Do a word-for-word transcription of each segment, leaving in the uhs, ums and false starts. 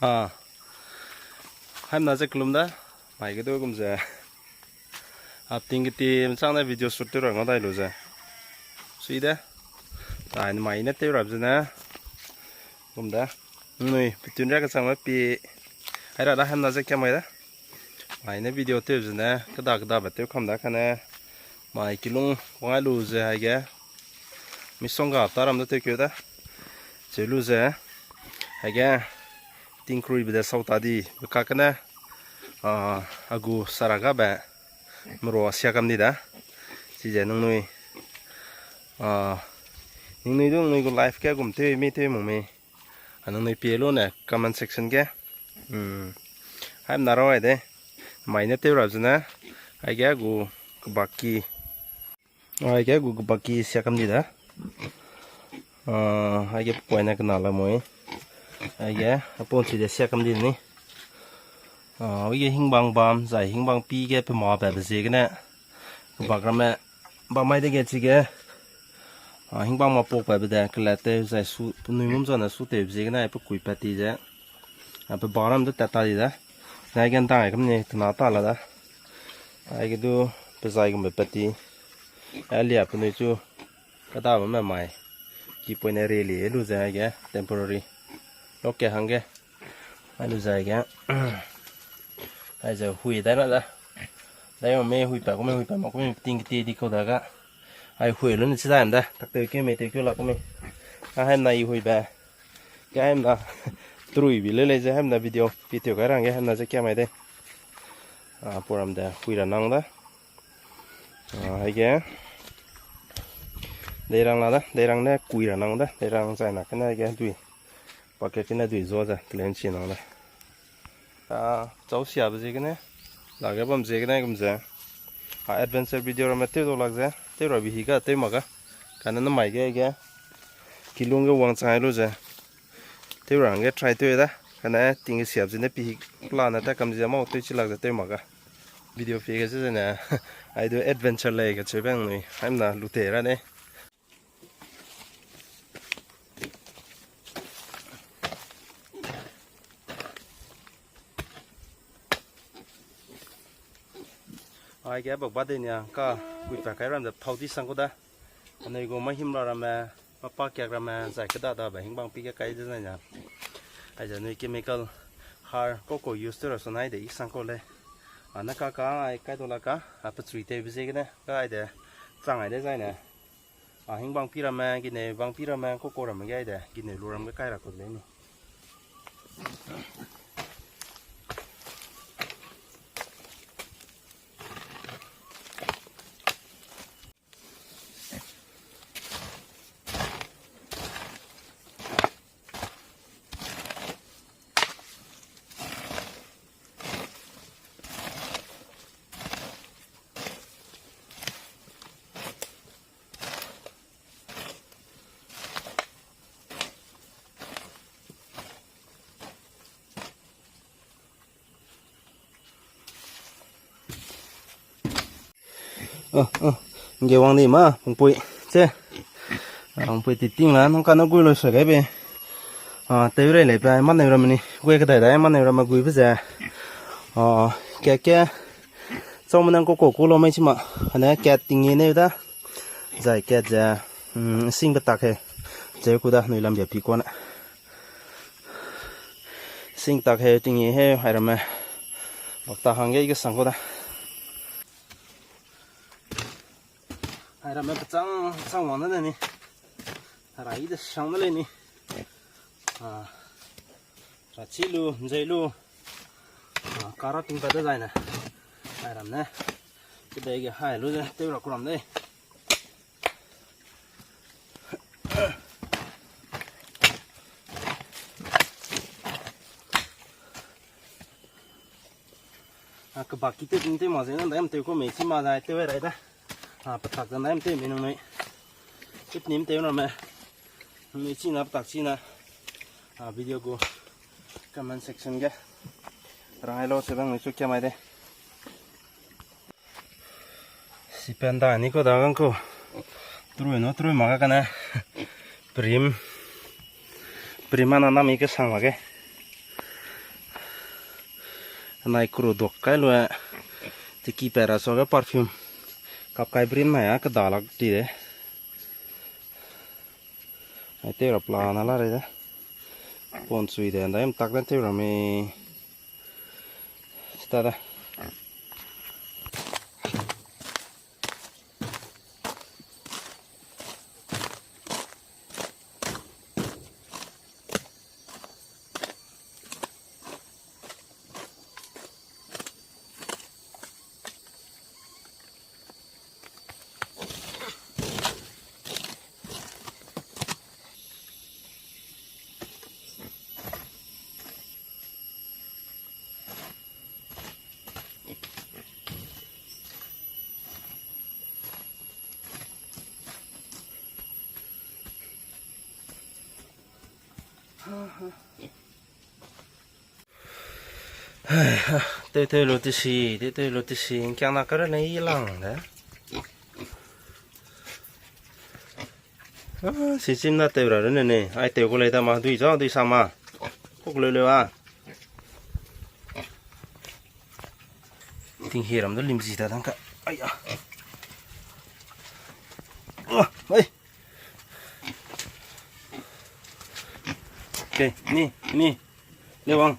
A, haimna ze kelum da, mai ge du gum ze. A ting keti mchang ne video shoot tew ra ngau dai lu ze. Sui de. Ai, mai ne tew rap ze ne. Gum da. Nui, petun ria kechang me pi. Ai ra da haimna ze kiam mai da. Mai ne video tew ze ne, keda keda be tew kam da kane. Mai kilung wang ai lu ze haige. Misongga ta ram da tew keu da. Cheu lu ze. Haige. Tingkrui be de sau ta di. Be ka kane. A, a gu sara ga be. Mero sia kam di da. Chize nungnui. A, nungnui du nungnui gu life ke gum tew mi tew mung mi. A nungnui pie lu ne comment section ke. Hmm. Haimna rau ai de. Mai ne tew rap ze ne. Aige gu kebak ki. Aige gu kebak ki sia kam di da. A, aige poi ne kena la mui. Aige, a pon chi de sia kam di ni. A, aige hingbang bam, zai hingbang pi ge pe ma be be ziegene. Kebak ramme, bam mai dege chige. A, hingbang ma pok be be de, kelat tew, zai su, penui mum zane su tew be ziegene, pe kui pat ti ze. A, pe ba ram de tat ta di da. Nai gen dang ai kam ni, tena ta la da. Aige du, pe zai gum be pat ti. A lia penui chu, keda bam me mai. Ki poi ne reli lu ze aige temporary. Loke hangge. Ai lu ze aige. Ai ze hui dai na da. Dai me hui pa, kume hui pa, ma kume ting keti di kau da ga. Ai hui lu ne chi dai da. Tak tew ke me tew ke la kume. A haimna i hui ba. Ke haimna. Trui bi le le ze haimna video. Video kai rang ge haimna ze kia mai de. A, program de hui ra nang da. A, haige. Deirang la da, deirang ne kui ra nang da, deirang zai na kene haige dui. Paket kene dui zo ze, telen chi nang da. A, chau sia be ziegene. Lage bam ziegene gum ze. A, adventure video ramme tew dau lak ze, tew ra bi hi ga, tew mak ga. Kane na mai ge ge. Kilung ge wang chang ai lu ze. Tew ra hangge try tew da. Kane ting ge siap zene pi hik plan na ta kam zi mau tew chi lak ze tew mak ga. Video pie ge ze zene. Ai du adventure lei ge cheu bang nui. Haimna lu te ra ne. Aige bak ba de nia ka kui pa kai ram ze thau di sang ku da. Anui gu mahim ra ramme, mapa kiak ramme, zai keda da be hingbang pi ge kai de zai na. Aize nui chemical har koko use tew ra sunai de i sang ko le. Ana ka ka ai kai do la ka, a pechui tew be ziegene, ka ai de, chang ai de zai ne. A hingbang pi ramme, gineu bang pi ramme, koko ramme ge ai de, gineu lu ram ge kai ra ku de lei ni. Ngge wang di ma, pungpui. Che. Pungpui ti ting la, nang ka na gui lo se gai be. A, tew rei lei pe, ma neu ram ni. Gui kedai dai, ma neu ram gui be ze. A, ke ke. Chau ma nang koko ku lo mai chi ma. Ane kat ting e neu da. Zai kat ze. Sing be tak he. Zeu ku da, nui lam bia pi kuane. Sing tak he, ting e he, hai ramme. Bak ta hangge i ke sang ku da. Hai ramme pechang, chang wang de ni. Rai de sang de lei ni. A, ra chi lu, nzei lu. A, kara ting pa de zai ne. Hai ram ne. Kedei ge hai lu ze, tew ra ku ram de. A, kebak ki tew ting tew ma ze, nang dai am tew ku mei chi ma zai tew rai da. A, petak zan dai am tew mei nang nui. Chip nim tew na me. Nang nui chi na petak chi na. A, video gu comment section ge. Rang ai lo se bang nui chu kia mai de. Sipen da ni ko da gang ko. Trui no trui ma ga kane. Prim. Prim ana nam i ke sang ma ge. Nai kuru duak kai lue. Tiki pera so ge perfume. Kap kai brin mai a kedalak di de. Ai tew ra pla na la re de. Pon sui de, ndai mtak den tew ra me. Sta da. Tew tew lu ti si, tew tew lu ti si, nkiang na kare ne i lang de. Ah, si chim na tew ra rune ne, ai tew ku lei da ma, dui za, dui sa ma. Kuk leu leu a. Ting hi ram da lim zi da dang ka. Ai a. Ah, ai. Okay, ni, ni. Lewang.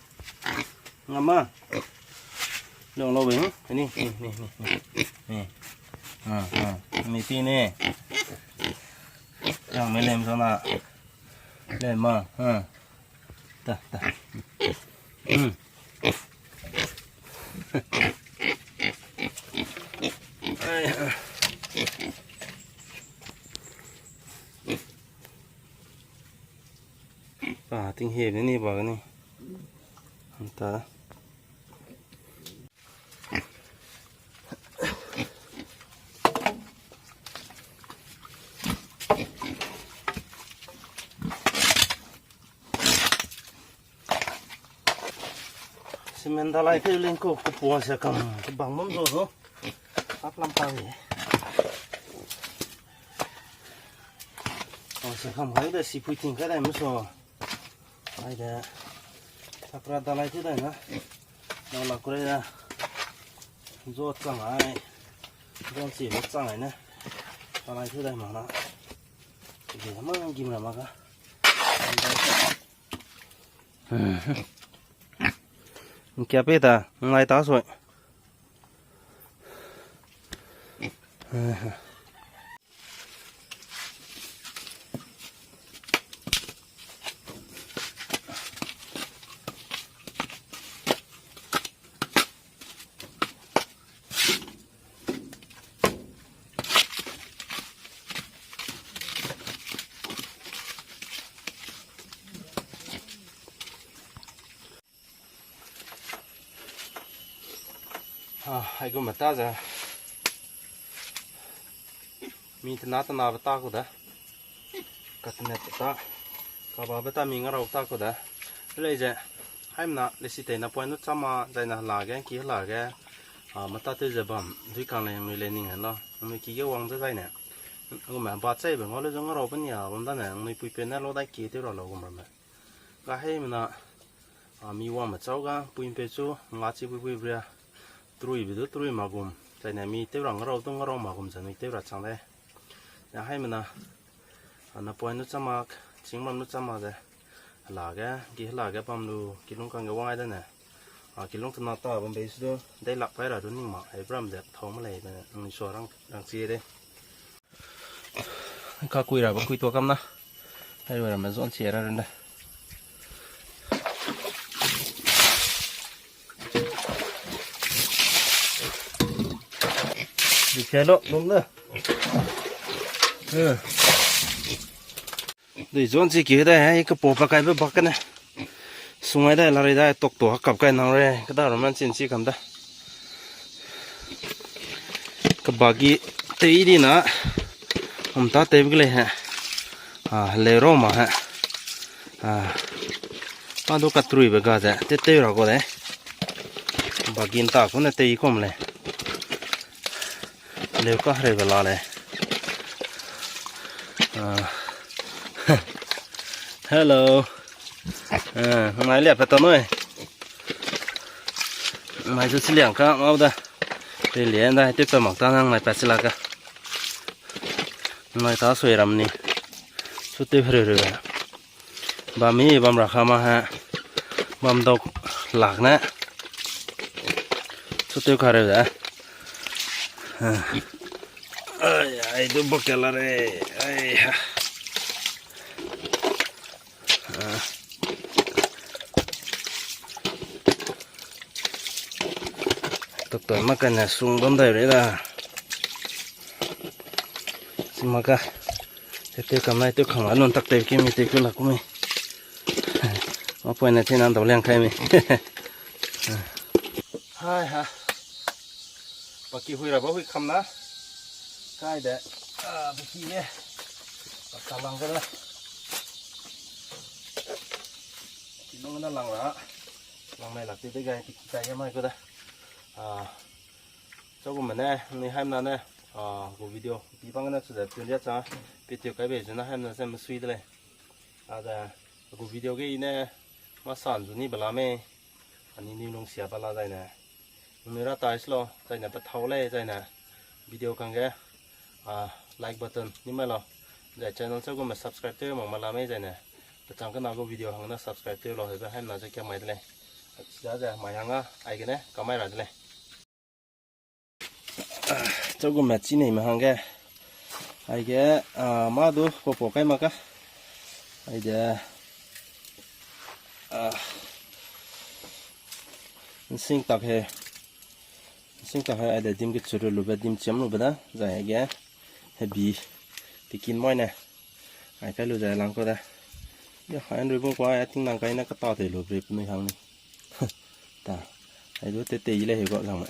Ngama. Lewang lo bing. Ni, ni, ni, ni. Ni. Ah, ah. Ni pi ni. Yang me lem sana. Lem ma. Ah. Ta, ta. Hmm. Ai, ah. Pa, ting hi ni ni ba ni. Anta. Cement dalai tew leng ko, ko pua se kam, ko bang bam zo zo. Ap lam pa ni. O, se kam kai de, si pui ting kai de, mi so. Ai de. Sakra dalai tew dai na. Na la kure da. Zo chang ai. Zo si lo chang ai ne. Dalai tew dai ma na. Ke ma gim ra ma ga. Nkia pe ta, ngai ta soi. Ah, aigum ta ze. Mi tena tena beta ku da. Katene beta. Kaba beta mi ngarau ta ku da. Lei ze. Haimna lesi tei na point nu chama zaina hela ge, ki hela ge. Ah, mata te ze bam. Dui kang le nui le ning hen lo. Nui ki ge wang ze zaine. Gume ba chai be ngau le ze ngarau pe ni a bam da ne. Nui pui pe ne lo dai ki te ra lo gum ramme. Ga hei mena, a, mi wangme chau ga, pui'mpe chu, nga chi pui pui bria, truibe du trui ma gum, zaine mi tew ra ngarau du ngarau ma gum ze mi tew ra chang de. Ya hai mena, a, na point nu chama, ching bam nu chama ze, hela ge, gi hela ge bam lu, kilung kang ge wang ai de ne. A, kilung tena ta bam bei su du, dei lak pai ra du ning ma, ai bram ze, thau ma lei de, nang ni sua rang, rang chi de. Ka kui ra ba kui tua kam na. Hai ra me zon chi ra run da. Di che lo, lum da. Eh. Dui zon chi ki da, hai ka po pa kai ba bak ne. Sungai da, lari da, tok to, kap kai nang re, ka da roman chin chi kam da. Ka bagi tei di na, um ta tei bik lei he. A, le ro ma he. A, pa du ka trui be ga ze, te tei ra go de. Bagi nta ku ne tei kom lei. Leu ka hereu be la lei. A. Hello. A, ngai lia pe ta noi. Mai zu siliang ka mau da. Pe lie da, tew pe mak ta nang mai pa sila ka. Mai ta sui ram ni. Su tew hereu reu. Bam mi bam ra kha ma ha. Bam dok lak ne. Su tew ka reu da. Ai, ai, du bak la re. Ai ha. Tok tok ma kane sung bam dai re da. Sima ka. Te te kam nai te kam anun tak te ki mi te ku la ku mi. Ma poi na te nan dau liang kai mi. Hai ha. Paki hui ra ba hui kam na. Kai de. Ah, paki le. Paka lang ka da. Ki lang na lang ra. Lang mai lak te de gai paki kai ya mai ku da. Ah. Chau gu me ne, ni haimna ne. Ah, gu video. Pi bang ne chu de pun dia cha. Pi tiu kai be zena haimna se me sui de lei. A da. Gu video ge i ne. Ma san zu ni bala me. Ani ni lung sia bala zai ne. Nui ra tai slo, zaine pe thau lei, zaine video kangge, ah, like button ni mai lau. Zai channel chau gu me subscribe tew mak ma la mei zaine. Pe chang kena gu video hang na subscribe tew lau, hebe haimna ze kia mai de lei. Sida ze mai hang a, aigene, kamai ra de lei. Ah, chau gu me chi nei me hangge. Aige, ah, ma du, po po kai mak ka. Aide, ah, nsing tak he. Nsing tak he, aide dim kechuru lube, dim chiam lube da. Zai hege, hebi, tikin moi ne. Ai kai lu zai lang ko da. Yo, ai nrui bung kwa, ai ting nang kai na kata te lu bre penui hang ni. Ta, ai du te te i le he go lang me.